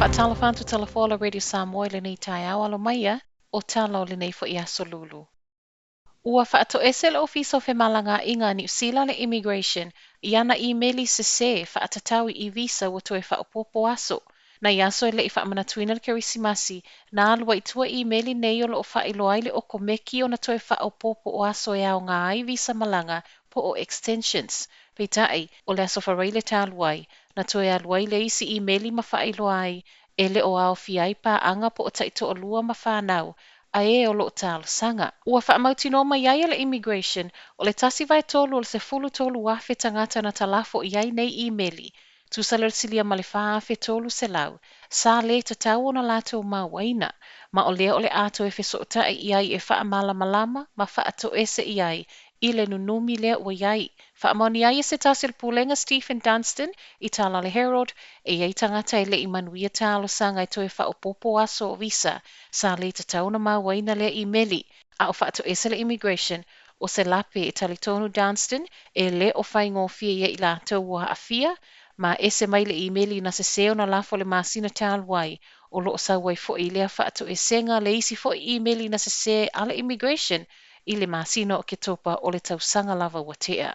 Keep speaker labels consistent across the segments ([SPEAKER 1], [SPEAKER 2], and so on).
[SPEAKER 1] Faatalofa atu Talafoa o le Radio Samoa i lenei taeao alo maia o tala o lenei foi aso Lulu. Ua faatoese le Ofisa o Femalagaaiga a Niu Sila le Immigration i ana imeli sesē faatatau i visa ua toe faaopoopo aso. Nai aso e le i faamanatuina le Kerisimasi, na alu ai i tua imeli nei o lo o faailoa ai le okomeki ona toe faaopoopo o aso e aoga ai visa malaga po o extensions. Peitai, o le aso Faraile talu ai, na toe alu ai le isi imeli ma faailoa ai e le o aofia ai paaga po o taitoalua ma fanau a e o lo o talosaga. Ua faamautinoa mai ai e le Immigration, o le 1/3 o le 13,000 tagata na talafo i ai nei imeli, tusa lea o le silia ma le 4,300, sa le tatau ona latou mauaina, ma o lea o le a toe fesootai i ai e faamalamalama ma faatoese i ai i le nunumi lea ua i ai. Faamaonia ai e se tasi o le Pulega Stephen Dunstan i tala a le Herald, e i ai tagata e le i manuia talosaga e toe faaopoopo aso o visa sa le tatau ona mauaina lea imeli, a o faatoese le Immigration, o se lape e talitonu Dunstan e le o faigofie ia i latou ua aafia, ma ese mai le imeli na sesē ona lafo i le masina talu ai, o lo o sau ai foi i lea faatoesega le isi foi imeli na sesē a le Immigration i le masina o Oketopa o le tausaga lava ua tea.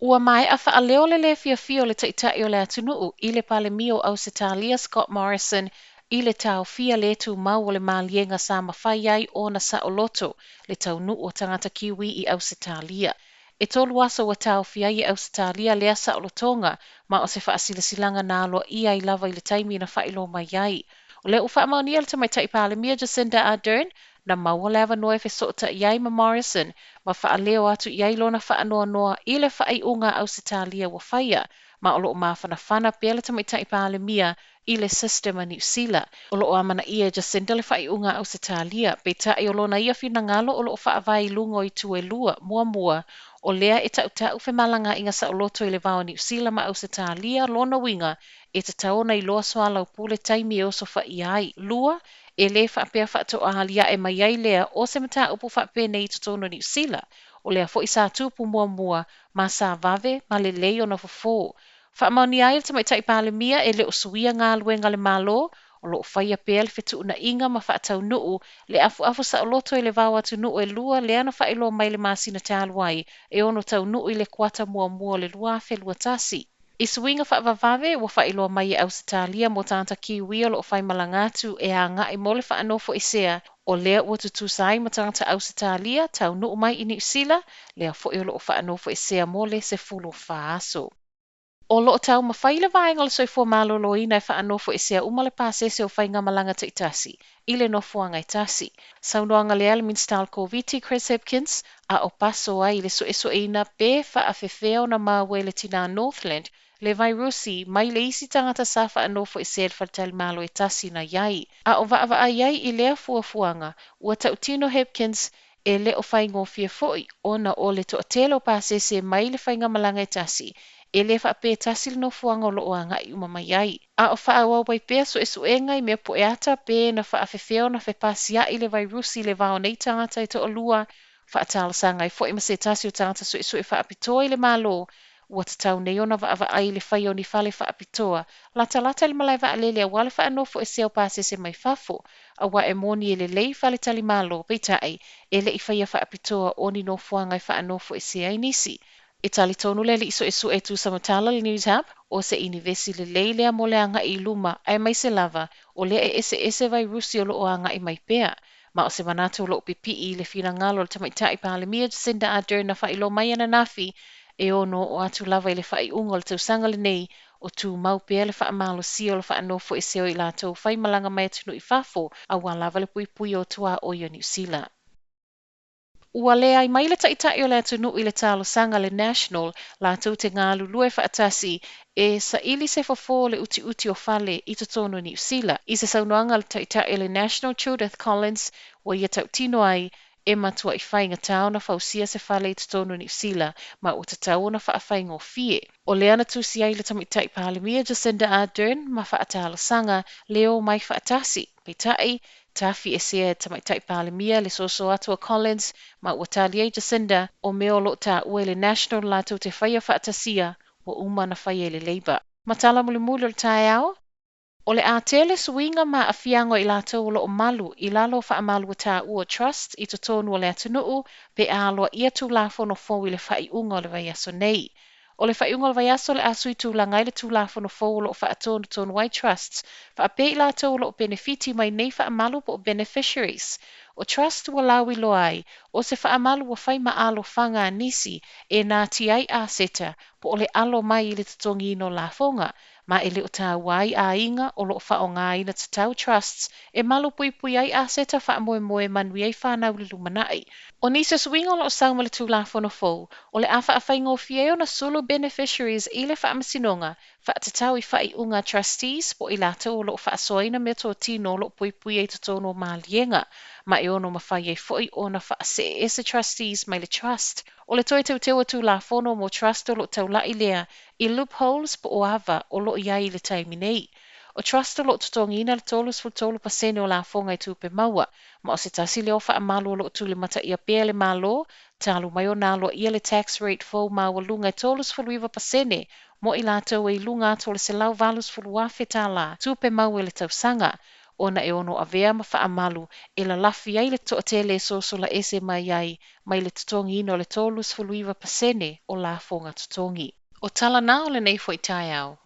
[SPEAKER 1] Ua maea faaleo le lē fiafia o le Taitai o le atunuu i le Palemia o Ausetalia Scott Morrison i le taofia le tumau o le maliega sa mafai ai ona saoloto le taunuu o tagata Kiwi i Ausetalia. E tolu aso ua taofia ai e Ausetalia lea saolotoga ma o se faasilasilaga na aloaia ai lava i le taimi na faailoa mai ai. O lea ua faamaonia e le Tamaitai Palemia Jacinda Ardern na maua le avanoa e fesootai ai ma Morrison ma faaleo atu i ai lona faanoanoa i le faaiuga a Ausetalia ua faia, ma o lo o mafanafana pea le Tamaitai Palemia i le system a Niu Sila. O lo o amanaia e Jacinda le faaiuga a Ausetalia, peitai o lona ia finagalo o lo o faavae i luga o itu e lua, muamua, o lea e tautau femalagaaiga saoloto i le va o Niu Sila ma Ausetalia, lona uiga, e tatau ona iloa soalaupule taimi e osofaia ai. Lua, e le faapea faatoa aliae mai ai lea o se mataupu faapenei i totonu o Niu Sila, o lea foi sa tupu muamua ma sa vave ma lelei ona fofo. Faamaonia ai e le Tamaitai Palemia e le o suia galuega a le Malo, o lo o faia pea le fetuunaiga ma faataunuu le afuafu saoloto i le va o atunuu e lua lea na faailoa mai i le masina talu ai e ono taunuu i le kuata muamua o le 2021. I suiga faavavave ua faailoa mai e Ausetalia mo tagata Kiwi o lo o faimalaga atu e agai mo le faanofoesea, o lea ua tutusa ai ma tagata Ausetalia taunuu mai i Niu Sila, lea foi o lo o faanofoesea mo le 14 aso. O lo o taumafai le Vaega o le Soifua Maloloina e faanofoesea uma le pasese o faigamalaga taitasi i le nofoaga e tasi. Saunoaga lea a le Minisita o le Koviti Chris Hipkins a o paso ai i le suesueina pe faafefea ona maua e le tinā Northland le vairusi mai le isi tagata sa faanofoesea i le faletalimalo e tasi na i ai. A o vaavaai ai i lea fuafuaga, ua tautino Hipkins e le o faigofie foi ona o le toatele o pasese mai le faigamalaga e tasi e le faapea e tasi le nofoaga o lo o agai uma mai ai. A o faaauau ai pea suesuega i mea pueata pe na faafefea ona fepasia'i le vairusi i le va o nei tagata e toalua, faatalosaga ai foi ma se tasi o tagata suesue faapitoa i le Malo ua tatau nei ona vaavaai i le faia o ni fale faapitoa latalata i le malae vaalele aua le faanofoesea o pasese mai fafo, aua e moni e lelei faletalimalo, peitai, e le i faia faapitoa o ni nofoaga e faanofoesea ai nisi. E talitonu le alii suesue e tusa ma tala le Newshub, o se inivesi lelei lea mo le agai i luma, aemaise lava, o lea e eseese vairusi o lo o agai mai pea. Ma o se manatu o lo o pipii i le finagalo o le Tamaitai Palemia Jacinda Ardern na faailoa mai ananafi, e ono oo atu lava i le faaiuga o le tausaga lenei, o tumau pea le faamalosia o le faanofoesea o i latou faimalaga mai atunuu i fafo, aua lava le puipuia o tuaoi o Niu Sila. Ua leai mai le Taitai o le atunuu i le talosaga a le National latou te galulue faatasi e saili se fofo o le utiuti o fale i totonu o Niu Sila. I se saunoaga a le Taitai o le National Judith Collins ua ia tautino ai, e matuai faigata ona fausia se fale i totonu o Niu Sila ma ua tatau ona faafaigofie. O lea na tusi ai le Tamaitai Palemia Jacinda Ardern ma faatalosaga le omai faatasi. Peitai, tafiesea e Tamaitai Palemia le soso atu a Collins ma ua tali ai Jacinda, o mea o lo o taua i le National latou te faia faatasia, ua uma ona faia e le Labour. Ma tala mulimuli o le taeao. O le a tele suiga ma aafiaga o i latou o lo o malu i lalo o faamalu ua taua trust i totonu o le atunuu pe a aloaia Tulafono fou i le faaiuga o le vaiaso nei. O le faaiuga o le vaiaso o le a sui tulaga ai le Tulafono fou o lo o faatonutonu ai trusts faapea i latou o lo o penefiti mai nei faamalu po o beneficiaries. O trust ua lauiloa ai, o se faamalu ua fai ma alofaga a nisi e natia ai aseta po o le alo mai i le totogiina o lafoga, ma e le o taua ai aiga o lo o faaaogaina tatau trusts e malu puipui ai aseta faamoemoe manuia ai fanau i le lumanai. O nisi o suiga o lo o sau ma le Tulafono fou, o le a faafaigofie ai ona sulu beneficiaries i le faamasinoga faatatau i faaiuga a trustees po o i latou o lo o faasoaina meatotino o lo o puipuia i totonu o maliega, ma e ono mafai ai foi ona faasee ese trustees mai le trust. O le toe teuteu o Tulafono mo trust o lo o taulai lea i loopholes po o ava o lo o i ai i le taimi nei. O trust o lo o totogiina le 33% o lafoga i tupe maua, ma o se tasi lea o faamalu o lo o tulimataia pea e le Malo, talu mai ona aloaia le tax rate fou maualuga e 39% mo i latou e i luga atu o le $180,000 tupe maua i le tausaga, ona e ono avea ma faamalu e lalafi ai le toatele e sosola ese mai ai mai le totogiina o le 39% o lafoga totogi. O tala na o lenei foi taeao.